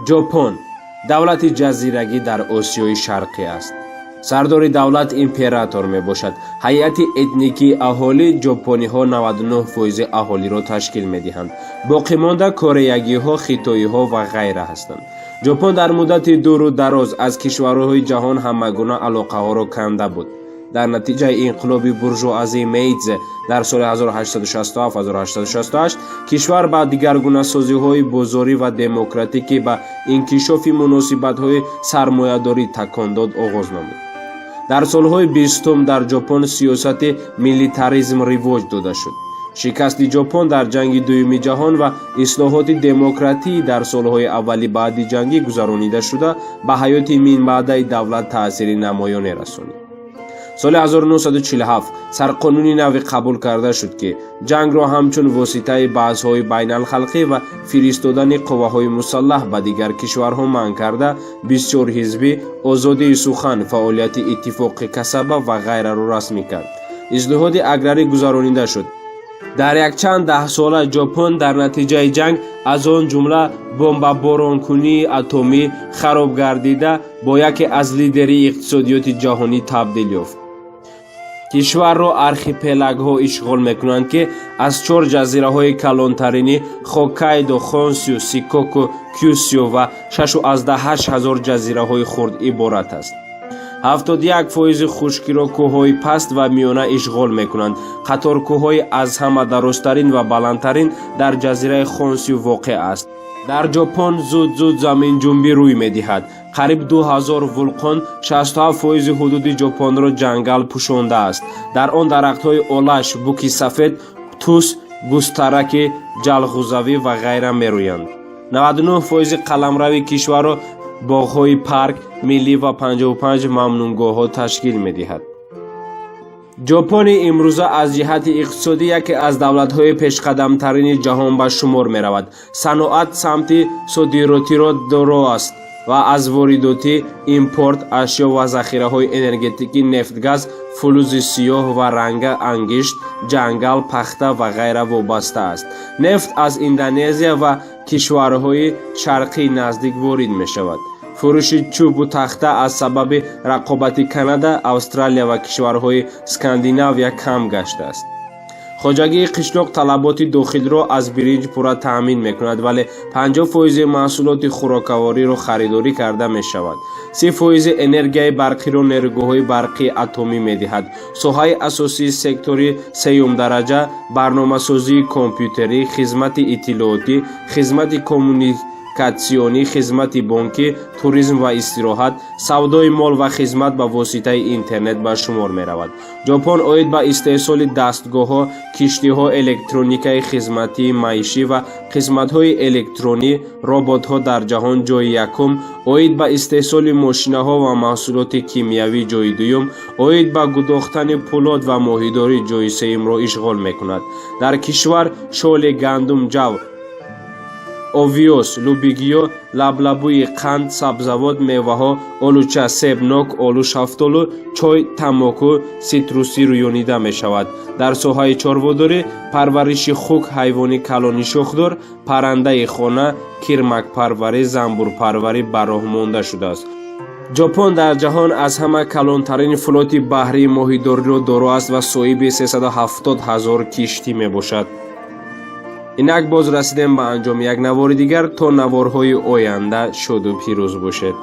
Ҷопон давлати ҷазирагӣ дар Осиёи Шарқӣ аст. Сардори давлат император мебошад. Ҳайати этникии аҳолӣ ҷопониҳо 99 фоизи аҳолиро ташкил медиҳанд, боқимонда кореягиҳо, хитоиҳо ва ғайра ҳастанд. Ҷопон дар муддати дуру дароз аз кишварҳои ҷаҳон ҳамагуна алоқаҳоро канда буд. Дар натиҷаи инқилоби буржуазии Мейдзе дар соли 1867-1868 кишвар ба дигаргунасозиҳои бозорӣ ва демократӣ, ки ба инкишофи муносибатҳои сармоядорӣ такон дод, оғоз намуд. Дар солҳои 20-ум дар Ҷопон сиёсати милитаризм ривоҷ дода шуд. Шикасти Ҷопон дар Ҷанги Дуюми ҷаҳон ва ислоҳоти демократии дар солҳои аввали баъди ҷангӣ гузаронидашуда ба ҳаёти минбаъдаи давлат таъсири намоёне расонид. Соли 1947 сарқонуни наве қабул карда шуд, ки ҷангро ҳамчун воситаи баҳсҳои байналхалқӣ ва фиристодани қувваҳои мусаллаҳ ба дигар кишварҳо манъ карда, бисёрҳизбӣ, озодии сухан, фаъолияти иттифоқи касаба ва ғайраро расмӣ кард. Ислоҳоти аграрӣ гузаронида шуд. Дар якчанд даҳсола Ҷопон дар натиҷаи ҷанг, аз он ҷумла бомбаборонкунии атомӣ, хароб гардида, бо яке аз лидери иқтисодиёти ҷаҳонӣ табдил ёфт. Кишварро архипелагҳо ишғол мекунанд, ки аз чор ҷазираҳои калонтарини Хоккайдо, Хонсю, Сикоку, Кюсю ва 6,8 ҳазор ҷазираҳои хурд иборат аст. 71 фоизи хушкиро кӯҳҳои паст ва миёна ишғол мекунанд. Қаторкӯҳҳои аз ҳама дарозтарин ва баландтарин дар ҷазираи Хонсю воқеъ аст. Дар Ҷопон зуд-зуд заминҷунбӣ рӯй медиҳад. Қариб 2000 вулқон, 67 фоизи ҳудуди Ҷопонро ҷангал пӯшондааст. Дар он дарахтҳои олаш, буки сафед, тус, густараки ҷалғузавӣ ва ғайра мерӯянд. 99 фоизи қаламрави кишварро боғҳои парк, миллӣ ва 55 мамнӯъгоҳҳо ташкил медиҳад. Ҷопони имрӯза аз ҷиҳати иқтисодӣ яке аз давлатҳои пешқадамтарини ҷаҳон ба шумор меравад. Саноат самти содиротиро доро аст ва аз воридотӣ, импорт, ашё ва захираҳои энергетикӣ, нефтгаз, фулӯзи сиёҳ ва ранга, ангишт, ҷангал, пахта ва ғайра вобаста аст. Нефт аз Индонезия ва кишварҳои Шарқии Наздик ворид мешавад. Фурӯши чӯбу тахта аз сабаби рақобати Канада, Австралия ва кишварҳои Скандинавия кам гаштааст. Хоҷагии қишлоқ талаботи дохилиро аз биринҷ пурра таъмин мекунад, вале 50 фоизи маҳсулоти хӯрокавориро харидорӣ карда мешавад. 30 фоизи энергияи барқиро нерӯгоҳҳои барқии атомӣ медиҳад. Соҳаи асосии сектори сеюмдараҷа барномасозии компютерӣ, хизмати иттилоотӣ, хизмати коммуникатсионӣ, хизмати бонкӣ, туризм ва истироҳат, савдои мол ва хизмат ба воситаи интернет ба шумор меравад. Ҷопон оид ба истеҳсоли дастгоҳҳо, киштиҳо, электроникаи хизматии маишӣ ва қисматҳои электронӣ, роботҳо дар ҷаҳон ҷойи якум, оид ба истеҳсоли мошинаҳо ва маҳсулоти кимиёвӣ ҷойи дуюм, оид ба гудохтани пӯлод ва моҳидорӣ ҷойи сеюмро ишғол мекунад. Дар кишвар шоли, гандум, ҷав, овёс, лӯбигиё, лаблабуи қанд, сабзавот, меваҳо, олуча, себ, нок, олу, шафтолу, чой, тамоку, ситрусӣ рӯёнида мешавад. Дар соҳаи чорводорӣ парвариши хук, ҳайвони калони шохдор, паррандаи хона, кирмакпарварӣ, занбурпарварӣ ба роҳ монда шудааст. Ҷопон дар ҷаҳон аз ҳама калонтарин флоти баҳрии моҳидориро доро аст ва соҳиби 370 ҳазор киштӣ мебошад. Инак боз расидем ба анҷоми як навори дигар. То наворҳои оянда шоду пирӯз бошед.